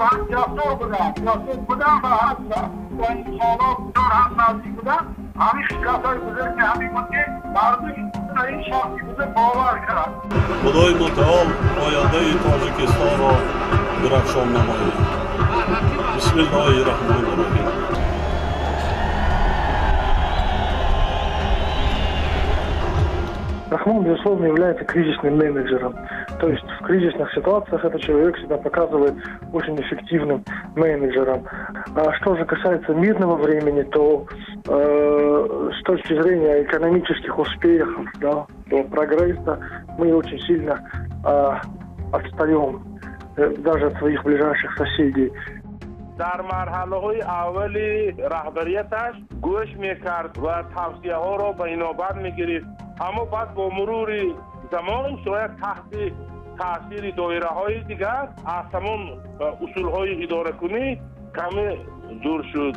هم گرفتار بودن، جاسوس بودن و هم با انسان‌ها بسیار هم نزدیک بودن. همین خصلت‌های بزرگ همین بود که مردم این شخصی بزرگ باور کرد. خدای متعال آینده تاجیکستان را درخشان نماید. بسم الله الرحمن الرحیم. Рахмон, безусловно, является кризисным менеджером. То есть в кризисных ситуациях этот человек себя показывает очень эффективным менеджером. А что же касается мирного времени, то с точки зрения экономических успехов, да, то прогресса, мы очень сильно отстаем даже от своих ближайших соседей. Дар марҳалаҳои аввали раҳбарияташ гӯш мекард ва тавсияҳоро ба инобат мегирифт, аммо баъд бо мурури замон шояд таҳти таъсири доираҳои дигар аз ҳамон усулҳои идоракунӣ каме дур шуд.